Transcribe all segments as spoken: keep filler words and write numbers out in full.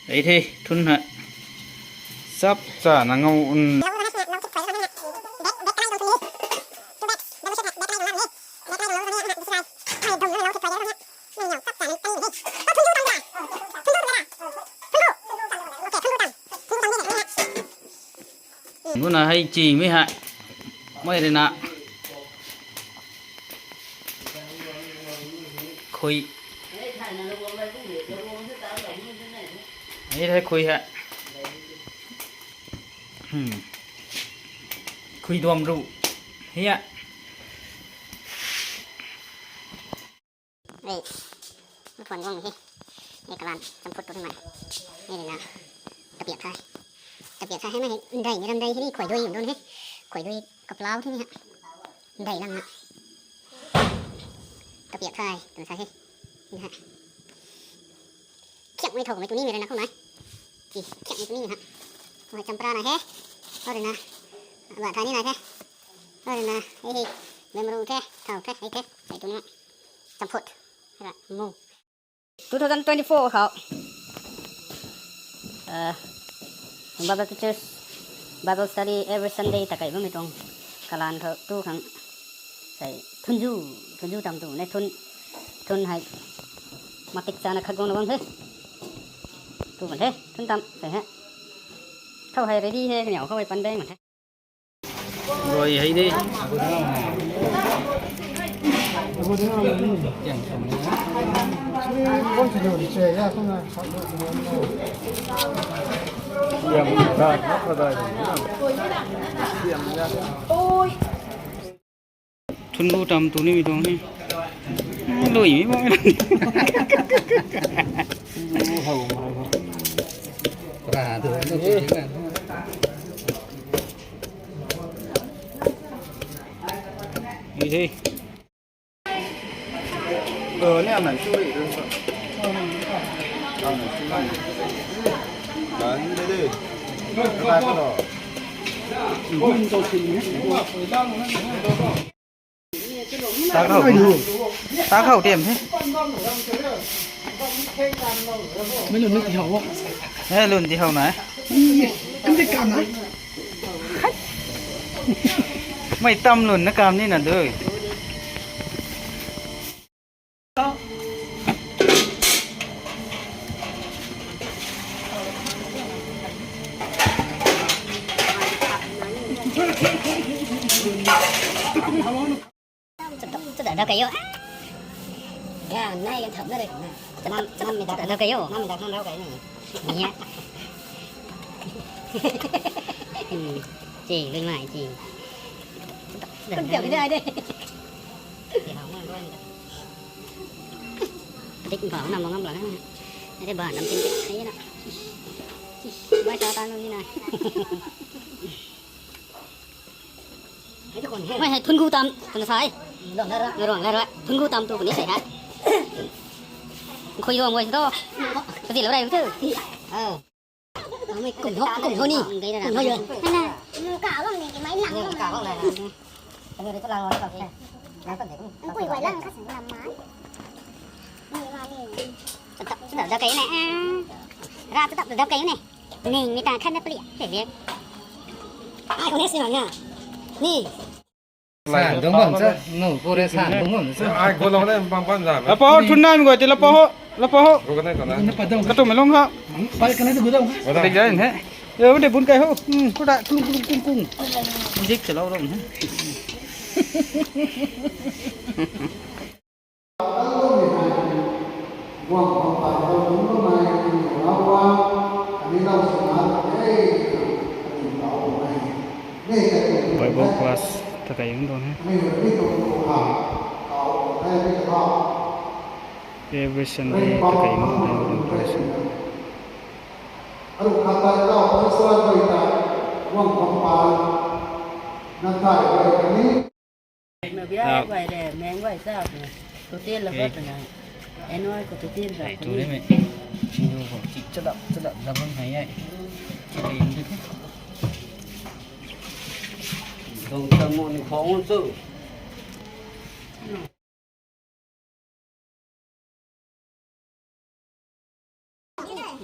Ei the, thun ha. Sap cha na ngau un. Muna hei ching mi ha. Mei rui na. Khui. Ei the khui ha. Hmm. Khui duam ru. Hia. Ei, mphwan guang he. Ei, kalan, champhut tu hei mei. Ei, na. Tapiak thai. Tapiak thai hei mei hei, ndai ni ram dai hei ni khuai dui yum dun he. Khuai dui kaplau the ni ha. Ndai lang na. Tapiak thai, tu sa he. Ni ha. Khiak mei thau mei tu ni mei rui na khou nai. Ki, khiak mei tu ni ha. Oi, champra na he. Oi, na. Ba thai ni na he. Oi, na. Ei, ei. Bemru the, thau the, ei the. Ei tu ni. Champhut. Hei ra, mu. Two thousand twenty-four khou, uh, Baptist Church Bible Study every Sunday ta kai bammei tuang kalan khou tu khang sei thunju, thunju tam tu ne thun, thun hei matik chana khat guang na bam the. Tu bam the, thun tam sei he. Khou hei ready he, kaniw khou hei pan beng bam the. Rui hei de. Thun lu tam tu ni mi tuang ni. Lui mi bam. Ra tu. Ni the. Ờ, ni am nai su ri. Am nai su ri. Ba ni de de. Ba ko. Ta khou, ta khou tiam the. Mei lun ni ti hou. He, lun ti hou na. Kan ti kam na. Mei tam lun na kam ni na dui. Chadau kai yo. Ga nai kan thau na re. Mam, mam mi dak thau kai yo. Mam mi dak thau kai ni. Ni ya. Hmm. Chi, lui mai chi. Kan tiau ni ai de. Ti hau na roi ni. Dik bau na mangam lang na. Ai de ba nam tin ai na. Bai sa ta nu ni na. Mei hei thun gu tam, tuna sai. Ruang la ra, ruang la ra. Thun gu tam tu kuni sei ha. Khui ruang wai to. Kasi lo rai tu. Mei kum ho, kum ho ni. Kum ho ye. Hana, ka lang ni mai lang. Ka lang la. Kani ri tu lang lo ka. Lang ka de. Khui wai lang ka sei lam mai. Ni ma ni. Tap, tap, tap kai ne. Ra tap, tap kai ne. Ning mi ta khan na pli. Te ve. Ai, kung ne si na. Ni. San dong bam sa, no, ko re san dong bam sa. Ai, ko lo ne bam bam za. Lapa ho, thun nai mi guay ti lapa ho, lapa ho. Ko ka nai ko na. Ka tu mi long ha. Pai ka nai tu gu dong. Ko dong. Dik jai ne. Yo, de bun kai ho. Hmm, ko da kung kung kung kung. Dik se lo dong. Bible class ta kai yong don he. Every Sunday ta kai yong don he. Meng guay sa ne. Tutin la ba tana. Enoi ko tutin ra. Ai, tu ni me. Chiu ko chi chadap chadap la bam hai ai. Chi ka yum tu. Dong ta mo ni khong chu.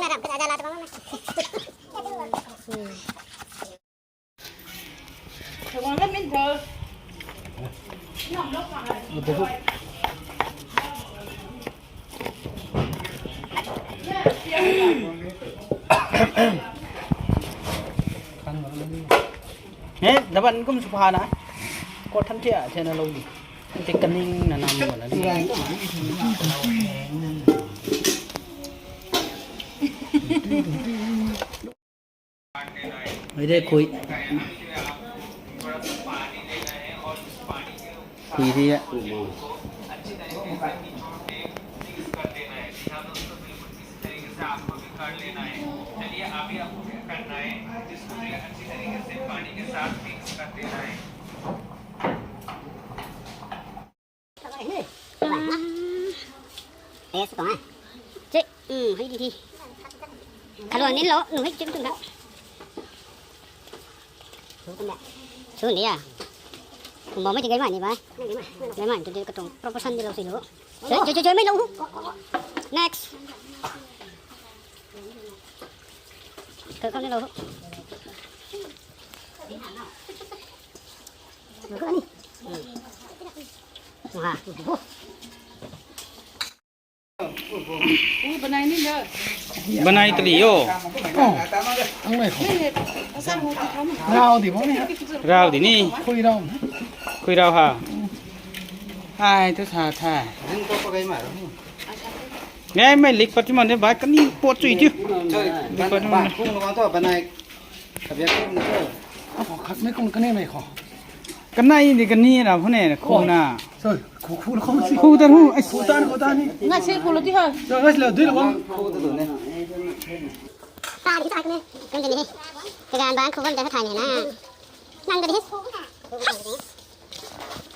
Kung na ram ka ja la ta bam na. He, daban kum sw pha na. Ko than thia, thia na lou di. Te kaning na nam na di. Hei de khui. Khui di. Che, um, hei di hi. Khaluang nin lo, nu hei chim tum da. Sun dia. Kum bam mei ti gay mai ni bai. Gay mai tu di katuang proportion di lou sui lu. Joi, joi, joi, joi mei lou. Next. Kau, kau ni lou. Lou ni. Wah. Banai tali o. Rau di bam ni. Rau di ni. Khui rau. Khui rau ha. Ai, tu sa tha. Ngai mei lik pat ti man de bai kani pot chui tiu. Lik pat ti man. Khat mei kum kani mei kho. Kanei di kani na phone na khu na. Sorry, khu, khu, khu, khu. Khu ta hu, ai, khu ta, khu ta ni. Ngai se khu lo ti ha. Sorry, ngai se lo, dui lo bam. Khu ta lo ne. Ta di ta ne. Kan de ni. Kagan bang khu bam da thai ni na. Nang da di.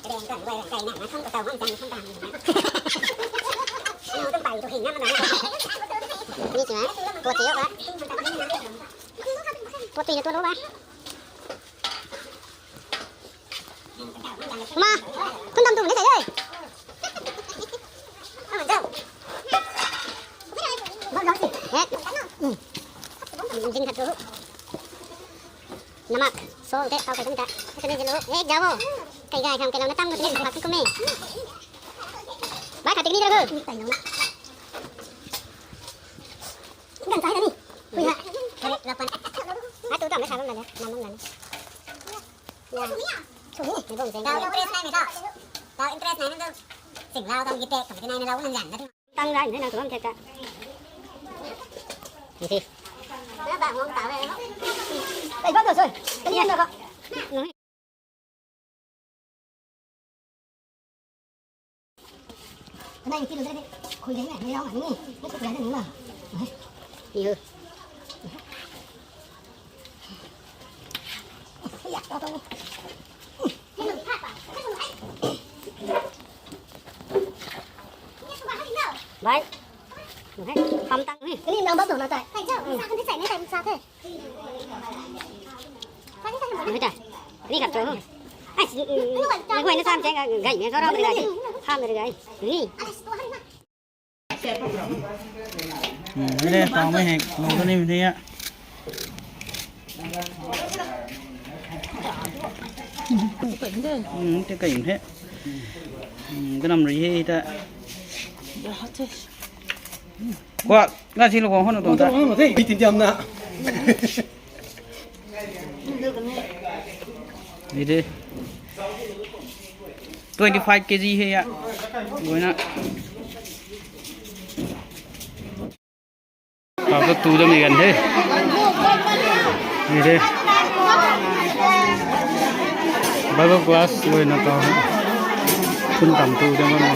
Reng kan wai reng kai na, na thong ka tau hang jang thong ta ni na. Ni tu, pot ti yo ba. Pot ti na tu lo ba. Ma, kun dam tu ne sai. Jing khat tu. Namak, salt te, tau kai kum ta. Kane jelo, eh, jao. Kai gai kham kai lau na tam ko tini, phak ti kum e. Bai khat tini jelo. Gan sai ni. Kui ha. Kare lapan. Atu tam na sa bam na, nam bam na. Ya. Chuni, ni bam jeng. Tau interest nai ni tau. Tau interest nai ni tau. Sing lau tam gite, kam gite nai ni lau nan jan na. Tang rai, nai na tuang kata. Ni si. Ba hong ta le. Kai ba to soi. Kani na ka. Kanei ni ti lo de, khui de ni, ni rau ni, ni khui de ni ma. Ni ho. Ya, rau to. Bai. Pam tang ni. Kani nang ba to na tai. Kai chau, sa kan sai ni tai sa the. Ni ta, ni khat tu. Ai, ni koi na sam cheng gai me so rau de gai. Ham de gai. Ni. Hmm, ni de, tau mei hek, lou tu ni mi de ya. Hmm, te kai he. Hmm, kanam ri he ta. Kwa, na si lo kong hon tuang ta. Pi tin diam na. Ni de. Twenty five K G he ya. Goi na. Pau tu tu dam ni gan he. Ni de. Bible class goi na ta. Kun tam tu dam na.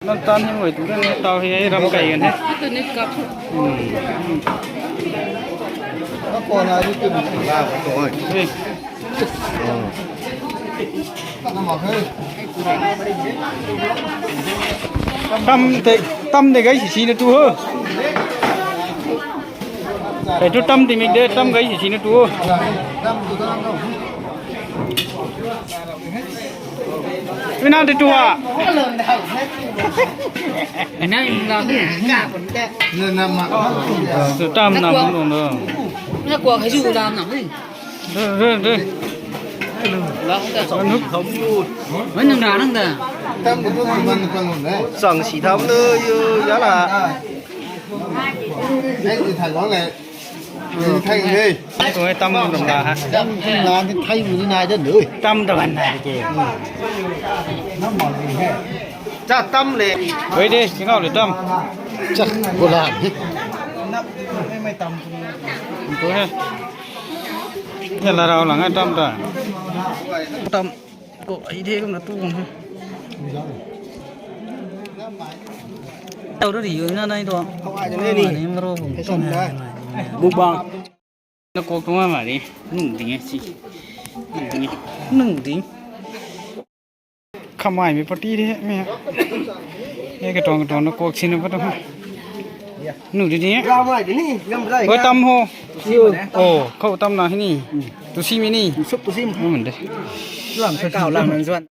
Nang tan hei ngoi tu kan tau hei ram kai kan he. Tu ni kap. Hmm. Ka pon a di tu ni la ko oi. Hey. Tam te, tam de gai si si na tu ho. Hey, tu tam ti mi de, tam gai si si na tu ho. Ina de tu ha. Nang la ka pun de. Tu tam na mun lo. Na kuak hei ju lam na. Re, re, re. Lam da. Anu. Wen nang da, nang da. Tam ni tu man kan lun ne. Chang si tham nu yu ya la. Nei ti than lo le. Ni thai ni. Tuang e tam ram la ha. Tam na ni thai mu ni nai da nu. Tam da ban nai ke. Cha tam le. Wei de, singau le tam. Cha ko la ni. Tu he. Ya la rau lang e tam ta. Tam. Ko ai de kum na tu kum he. Tau ri yu na nai tu. Ni mro kum. Mukbang. Na kok tuang ma ri. Nung ding e si. Nung ding e. Nung ding. Khamai mi party de mi. Ni ka tuang ka tuang na kok sin na pa tu. Nung ding ding e. Oi tam ho. Oh, khou tam na hi ni. Tu si mi ni. Sup tu si mi. Mun de. Lam sa kau lam nan zuan.